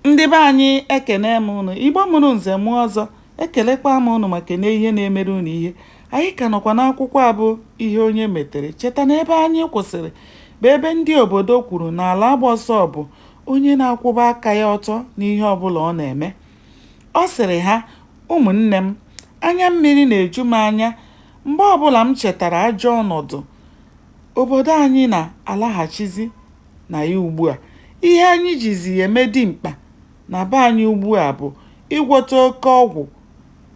Ndị be anyị, ekene m ụnụ. Igbo mụrụ nze mụọ ọzọ, ekelekwa m ụnụ ma kene ihe na-emere ụnụ ihe. Anyị ka nọkwa n'akwụkwọ a bụ Ihe Onye Metere. Cheta na ebe anyị kwụsịrị bụ ebe ndị obodo kwuru na Ala Agba Ọsọ bụ onye na-akwụba aka ya ọtọ n'ihe ọbụla ọ na-eme. Ọ sịrị ha, "Ụmụnne m, anya mmiri na-eju m anya mgbe ọbụla m chetara ajọ ọnọdụ obodo anyị na-alaghachizi na ya ugbua. Ihe anyị jizi eme dimkpa na be anyị ugbua bụ ịgwọta oke ọgwụ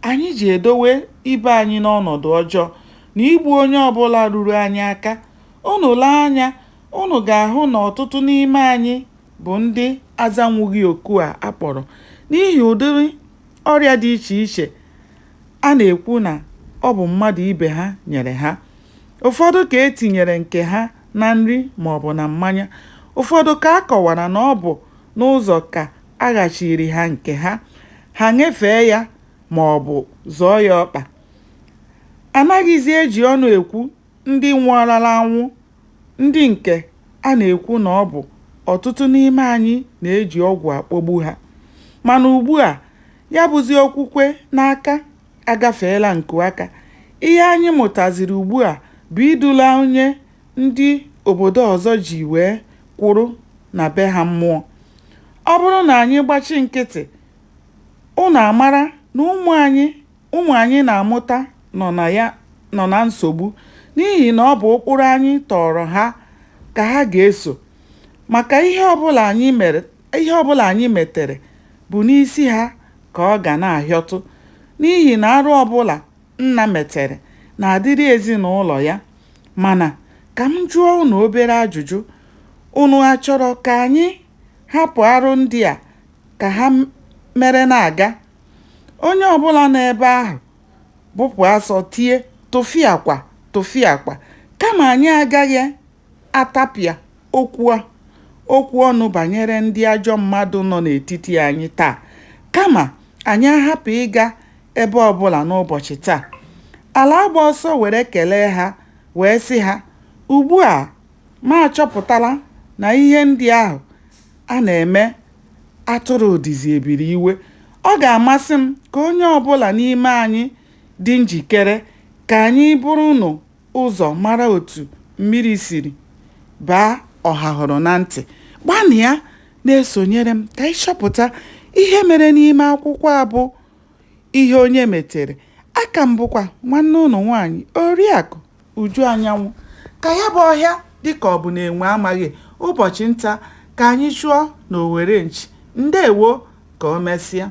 anyị ji edowe ibe anyị n'ọnọdụ ọjọọ na igbu onye ọbụla ruru anyị aka. Unu lee anya, unu ga-ahụ na ọtụtụ n'ime anyị bụ ndị azanwughị oku a a kpọrọ n'ihi ụdịrị ọrịa dị iche iche a na-ekwu na ọ bụ mmadụ ibe ha nyere ha. Ụfọdụ ka e tinyere nke ha na nri maọbụ na mmanya, ụfọdụ ka a kọwara na ọ bụ n'ụzọ ka a ghachiri ha nke ha, ha ṅefee ya maọbụ zọọ ya ọkpa. Anaghịzị eji ọnụ ekwu ndị nwụọrala anwụ, ndị nke a na-ekwu na ọ bụ ọtụtụ n'ime anyị na-eji ọgwụ akpọgbu ha. Mana ugbua, ya bụzi okwukwe n'aka agafeela nkuaka. Ihe anyị mụtaziri ugbua bụ idula onye ndị obodo ọzọ ji wee kwụrụ na be ha mmụọ. Ọ bụrụ na anyị gbachi nkịtị, ụnụ amara na ụmụ anyị na-amụta nọ na nsogbu n'ihi na ọ bụ ụkpụrụ anyị tọọrọ ha ka ha ga-eso. Maka ihe ọbụla anyị metere bụ n'isi ha ka ọ ga na-ahịọtụ n'ihi na arụ ọbụla nna metere na-adịrị ezinụlọ ya. Mana ka m jụọ ụnụ obere ajụjụ, ụnụ a chọrọ ka anyị hapụ arụ ndị a ka ha mere na-aga?" Onye ọbụla nọ ebe ahụ bụpụ asọ tie, "Tụfịakwa! Tụfịakwa!" Kama anyị agaghị atapịa okwu ọnụ banyere ndị ajọ mmadụ nọ n'etiti anyị taa, kama anyị ahapụ ịga ebe ọbụla n'ụbọchị taa." Ala Agba Ọsọ were kelee ha wee sị ha, "Ugbua m achọpụtala na ihe ndị ahụ a na-eme atụrụ dịzị ebili iwe, ọ ga-amasị m ka onye ọbụla n'ime anyị dị njikere ka anyị burunụ ụzọ mara otu mmiri siri baa ọhahụrụ na ntị. Gbanịa na-esonyere m ka anyị chọpụta ihe mere n'ime akwụkwọ a bụ Ihe Onye Metere. Aka m bụkwa nwanne ụnụ nwaanyị, Oriakụ Uju Anyanwụ. Ka ya bụ ọhịa dị ka ọ bụ na enwe amaghị, ụbọchị nta ka anyị chụọ n'owere nchi. Ndeewo, ka o mesịa.